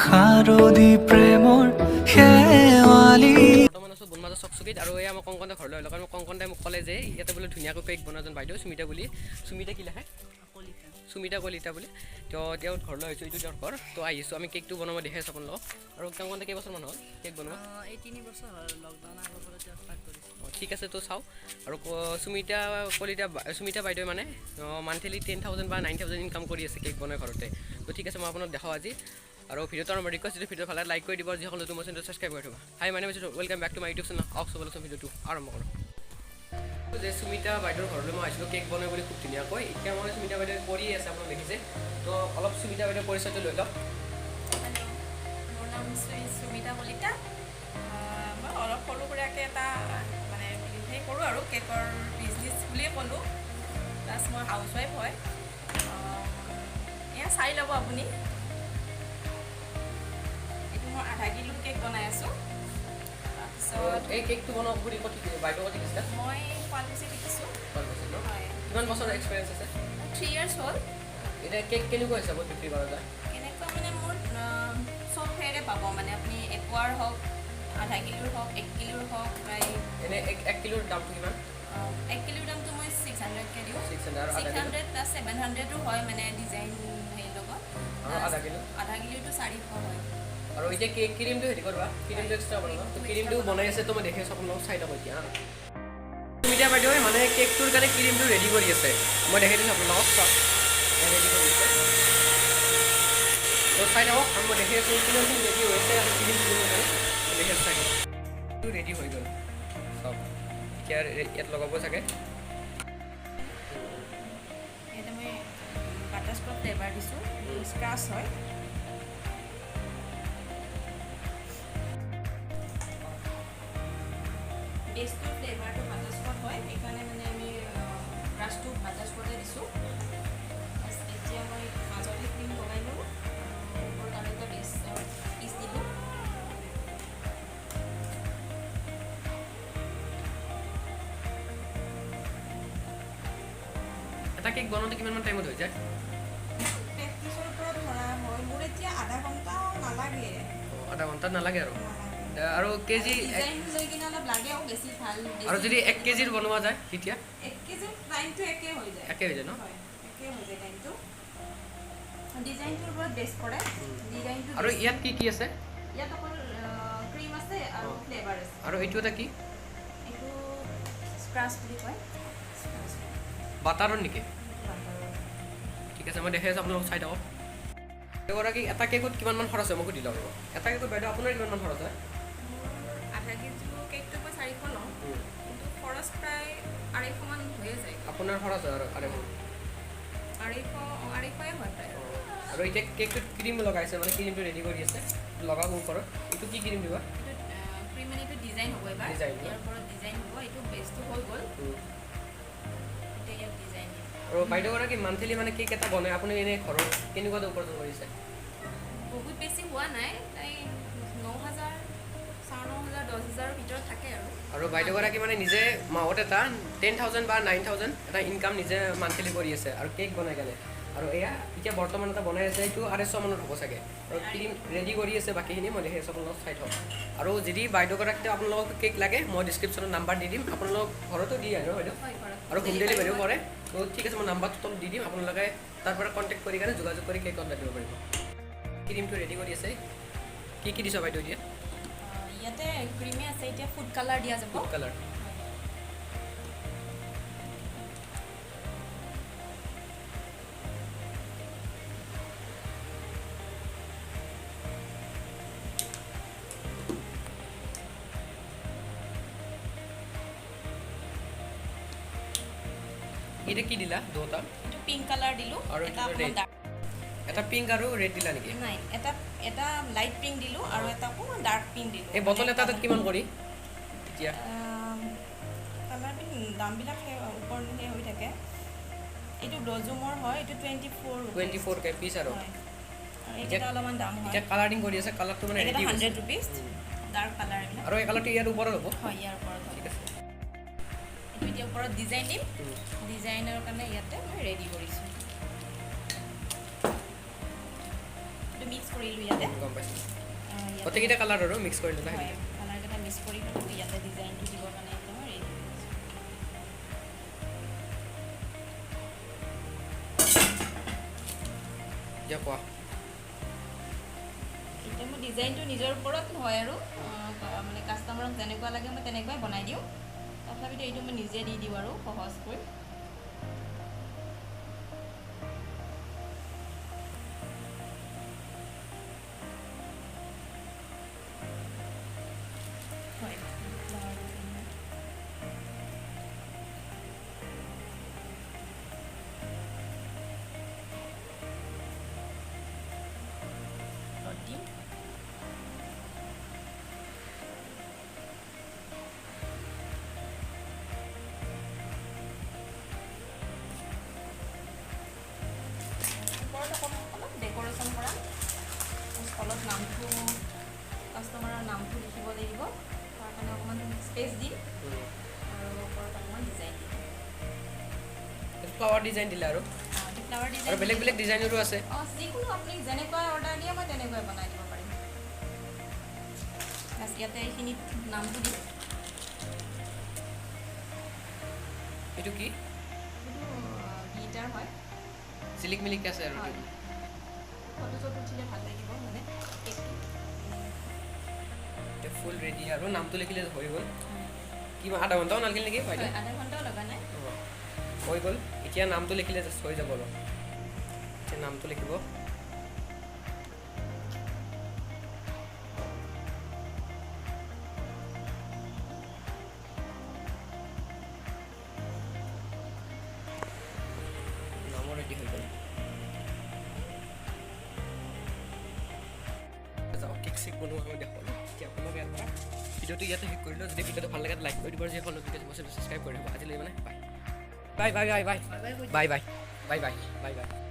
শাৰদী প্ৰেমৰ শেৱালি। বৰ্তমান আছোঁ বনমাজৰ চকচকীত আৰু এয়া মই কংকনদাৰ ঘৰলৈ আহিলোঁ, কাৰণ কংকনদাই মোক ক'লে যে ইয়াতে বোলে ধুনীয়াকৈ কেক বনোৱা এজন বাইদেউ সুমিতা বুলি, সুমিতা কি লেখে, সুমিতা কলিতা বুলি। তো তেওঁৰ ঘৰলৈ আহিছোঁ, এইটো তেওঁৰ ঘৰ। তো আহিছোঁ আমি কেকটো বনাব, দেখাই আছোঁ আপোনালোকক। আৰু কংকনদা, কেইবছৰমান হ'ল কেক বনোৱা? এই 3 বছৰ হ'ল, লকডাউন আগৰ পৰা তেওঁ ষ্টাৰ্ট কৰিছোঁ। অঁ, ঠিক আছে। তো চাওঁ আৰু সুমিতা কলিতা, সুমিতা বাইদেৱে মানে মান্থলি 10,000 বা 9,000 ইনকাম কৰি আছে কেক বনাই ঘৰতে। তো ঠিক আছে, মই আপোনাক দেখাওঁ আজি। আৰু ভিডিঅ'টো আৰম্ভ, ৰিকুৱেষ্ট, যিটো ভিডিঅ' ভাল লাগে লাইক কৰি দিব আৰু যিসকল নতুন মোৰ চেনেলটো ছাবস্ক্ৰাইব কৰি থ'ব। হাই, মানে welcome back to my YouTube channel. আহক চব ভিডিঅ'টো আৰম্ভ কৰোঁ। যে সুমিতা বাইদেউৰ ঘৰলৈ মই আহিছিলোঁ কেক বনাই বুলি খুব ধুনীয়াকৈ। এতিয়া মই সুমিতা বাইদেৱে কৰিয়ে আছে, আপোনালোক দেখিছে। তো অলপ সুমিতা বাইদেউৰ পৰিচয়টো লৈ লওক। হেল্ল', মোৰ নাম শ্ৰী সুমিতা কলিতা। মই অলপ সৰু সুৰাকৈ এটা মানে সেই কৰোঁ আৰু কেকৰ বিজনেছ বুলিয়ে ক'লোঁ, প্লাছ মই হাউচ ৱাইফ হয়। এয়া চাই ল'ব আপুনি, এইটো মই আধা কিলোৰ কেক বনাই আছোঁ। তাৰপিছত এই কেকটো বনাওক বুলি ক'ত শিকিছে বাইদেউ, ক'ত শিকিছিলা? মই শুৱালকুছিত শিকিছোঁ। শুৱালকুছিত ন? হয়। কিমান বছৰৰ এক্সপিৰিয়েঞ্চ আছে? 3 ইয়াৰ্ছ হ'ল। এতিয়া কেক কেনেকুৱা হিচাপত বিক্ৰী কৰা যায়? কেনেকুৱা মানে মোৰ চব ফেৰে পাব, মানে আপুনি এপোৱাৰ হওক, আধা কিলোৰ হওক, 1 কিলোৰ হওক, প্ৰায়। এনে এক কিলোৰ দামটো কিমান? 1 কিলোৰ দামটো মই 600কৈ দিওঁ। 600। আৰু আধা ছিক্স কিলো? হাণ্ড্ৰেড প্লাছ 700ও হয়, মানে ডিজাইন হেৰিৰ লগত। আৰু আধা কিলো? আধা কিলোটো 400 হয়। আৰু এতিয়া কেক ক্ৰীমটো হেৰি কৰিবা, ক্ৰীমটো এক্সট্ৰা বনাবা। তো ক্ৰীমটো বনাই আছে, তো মই দেখি আছোঁ, আপোনালোকক চাই থাকোঁ এতিয়া। সুমিতা বাইদেৱে মানে কেকটোৰ কাৰণে ক্ৰীমটো ৰেডি কৰি আছে, মই দেখাই দিছোঁ আপোনালোকক। চাওক, ৰেডি কৰি আছে। তো চাই থাকক আৰু মই দেখি আছোঁ কিমানখিনি ৰেডি হৈছে আৰু ক্ৰীম ক্ৰীমৰ কাৰণে দেখি আছোঁ, চাই থাকক। ৰেডি হৈ গ'ল, চাওক। এতিয়া ইয়াত লগাব চাগে। ইয়াতে মই বাটাৰস্কচ ফ্লেভাৰ দিছোঁ, স্ক্ৰাচ হয়। বেচটোৰ ফ্লেভাৰটো বাটাৰস্কচ হয়, সেইকাৰণে মানে আমি ক্ৰাছটো বাটাৰস্কচে দিছোঁ। বাছ, এতিয়া মই মাজতে ক্ৰীম লগাই ল'লোঁ আৰু ওপৰত আৰু এটা বেচ পিচ দিলোঁ। এটা কেক বনাওঁতে কিমানমান টাইমত হৈ যায়? প্ৰেক্টিছৰ ওপৰত ধৰা হয়, মোৰ এতিয়া আধা ঘণ্টাও নালাগে। অঁ, আধা ঘণ্টাত নালাগে আৰু? নালাগে। আৰু কেজি ডিজাইন লৈ কিনে অলপ লাগেও বেছি ভাল। আৰু যদি 1 কেজিৰ বনোৱা যায় তেতিয়া? 1 কেজিৰ টাইমটো একে হৈ যায়। একে হৈ যায় ন? হয়, একে হৈ যায় টাইমটো। ডিজাইনটোৰ ওপৰত বেছ কৰে ডিজাইনটো। আৰু ইয়াত কি কি আছে? ইয়াত অকল ক্ৰীম আছে আৰু ফ্লেভাৰ আছে। আৰু এইটো এটা কি? এইটো স্ক্ৰাচ বুলি কয়, স্ক্ৰাচ। বাটাৰৰ নেকি? বাটাৰৰ। ঠিক আছে, মই দেখাই আছোঁ, আপোনালোক চাই থাকক। এগৰাকী এটা কেকত কিমানমান খৰচ হয়, মই সুধি লওঁ ৰ'ব। এটা কেকত বাইদেউ আপোনাৰ কিমানমান খৰচ হয়? মোৰ আধা কেজি কেকটো মই 400 লওঁ, কিন্তু খৰচ প্ৰায় 250মান হৈয়ে যায়। আপোনাৰ খৰচ হয় আৰু 250? 250, 250ই হয় প্ৰায়। আৰু এতিয়া কেকটোত ক্ৰীম লগাইছে, মানে ক্ৰীমটো ৰেডি কৰি আছে, লগাব ওপৰত। এইটো কি ক্ৰীম দিবা? এইটো ক্ৰীম, মানে এইটো ডিজাইন হ'ব এবাৰ। Design, ন? ইয়াৰ ওপৰত ডিজাইন হ'ব। এইটো বেচটো হৈ গ'ল, এতিয়া ইয়াত ডিজাইন দিম। আৰু বাইদেউগৰাকী মান্থলি মানে কেক এটা বনাই, আপুনি এনেই ঘৰত কেনেকুৱা উপাৰ্জন কৰিছে? বহুত বেছি হোৱা নাই, তাই 9,000, 9,500, 10,000ৰ ভিতৰত থাকে আৰু। আৰু বাইদেউগৰাকী মানে নিজে মাহত এটা 10,000 বা 9,000 এটা ইনকাম নিজে মান্থলি কৰি আছে আৰু কেক বনাই কেনে। আৰু এয়া এতিয়া বৰ্তমান এটা বনাই আছে, এইটো 250 মানত হ'ব চাগে। আৰু ক্ৰীম ৰেডি কৰি আছে, বাকীখিনি মই দেখি আছোঁ, আপোনালোকক চাই থওক। আৰু যদি বাইদেউগৰাকীক আপোনালোকক কেক লাগে, মই ডিছক্ৰিপশ্যনত নাম্বাৰ দি দিম। আপোনালোক ঘৰতো দি আহে ন বাইদেউ? হয়, ঘৰত। আৰু হোম ডেলিভাৰীও কৰে। তো ঠিক আছে, মই নাম্বাৰটো তলত দি দিম, আপোনালোকে তাৰ পৰা কণ্টেক্ট কৰি কেনে যোগাযোগ কৰি কেক অৰ্ডাৰ দিব পাৰিব। ক্ৰীমটো ৰেডি কৰি আছে। কি কি দিছ বাইদেউ এতিয়া? ইয়াতে ক্ৰীমে আছে, এতিয়া ফুড কালাৰ দিয়া যাব। Food colour. হয়। এতিয়া কি দিলা দুটা? এইটো পিংক কালাৰ দিলোঁ। আৰু এটা এইটো অকণমান red। Dark. এটা পিংক আৰু ৰেড দিলা নেকি? নাই, এটা এটা লাইট পিংক দিলোঁ আৰু এটা অকণমান ডাৰ্ক পিংক দিলোঁ। এই বটল এটাত কিমান কৰি এতিয়া? কালাৰ দামবিলাক সেই ওপৰ সেই হৈ থাকে। এইটো ব্লজুমৰ হয়, এইটো 24। 24 কে পিচ আৰু। হয়, আৰু এইকেইটা অলপমান দাম হয়। এতিয়া কালাৰিং কৰি আছে, কালাৰটো মানে এইকেইটা ৰেডি হৈছে। 100 ৰুপিজ, ডাৰ্ক কালাৰ এইবিলাক। আৰু এই কালাৰটো ইয়াৰ ওপৰত হ'ব? হয়, ইয়াৰ ওপৰত হ'ব। ঠিক আছে। এইটো এতিয়া ওপৰত ডিজাইন দিম। ডিজাইনৰ কাৰণে ইয়াতে মই ৰেডি কৰিছোঁ। এইটো মিক্স কৰি কৰিলোঁ ইয়াতে। গম পাইছোঁ, গোটেইকেইটা কালাৰ আৰু মিক্স কৰি ল'লা। হয়, কালাৰকেইটা মিক্স কৰি ল'লোঁ। ইয়াতে ডিজাইনটো দিবৰ কাৰণে একদম ৰেডি। এতিয়া কোৱা। এতিয়া মোৰ ডিজাইনটো নিজৰ ওপৰত নহয় আৰু, মানে কাষ্টমাৰক যেনেকুৱা লাগে মই তেনেকুৱাই বনাই দিওঁ। তথাপিতো এইটো মই নিজে দি দিওঁ আৰু সহজকৈ। হয়, দিম। ওপৰত অলপ ডেক'ৰেশ্যন কৰা, তলত নামটো, কাষ্টমাৰৰ নামটো লিখিব লাগিব, তাৰ কাৰণে অকণমান স্পেচ দিম আৰু ওপৰত অকণমান ডিজাইন দিম। ফ্লাৱাৰ ডিজাইন দিলে আৰু ফ্লাৱাৰ ডিজাইন আৰু বেলেগ বেলেগ ডিজাইনৰো আছে। অঁ, যিকোনো আপুনি যেনেকুৱা অৰ্ডাৰ দিয়ে মই তেনেকুৱাই বনাই দিব পাৰিম। বাছ ইয়াতে এইখিনিত নামটো দিম। এইটো কি? এইটো গীটাৰ হয়, চিলিক মিলিক আছে আৰু। ফটো চটো উঠিলে ভাল লাগিব মানে কেকটো। এতিয়া ফুল ৰেডি আৰু নামটো লিখিলে হৈ গ'ল। কিমান আধা ঘণ্টাও নালাগিল নেকি বাইদেউ? আধা ঘণ্টাও লগা নাই, হৈ গ'ল। এতিয়া নামটো লিখিলে জাষ্ট হৈ যাব আৰু। এতিয়া নামটো লিখিব। নামো ৰেডি হৈ গ'ল। যাওঁ কেক চেক বনোৱা আমি দেখুৱালোঁ। এতিয়া আপোনালোকে ইয়াৰ পৰা ভিডিঅ'টো ইয়াতে শেষ কৰিলোঁ। যদি ভিডিঅ'টো ভাল লাগে লাইক কৰি দিব, যিসকল নতুনকৈ ছাবস্ক্ৰাইব কৰি দিব। আজিলৈ মানে bye bye bye bye bye bye bye bye bye bye bye.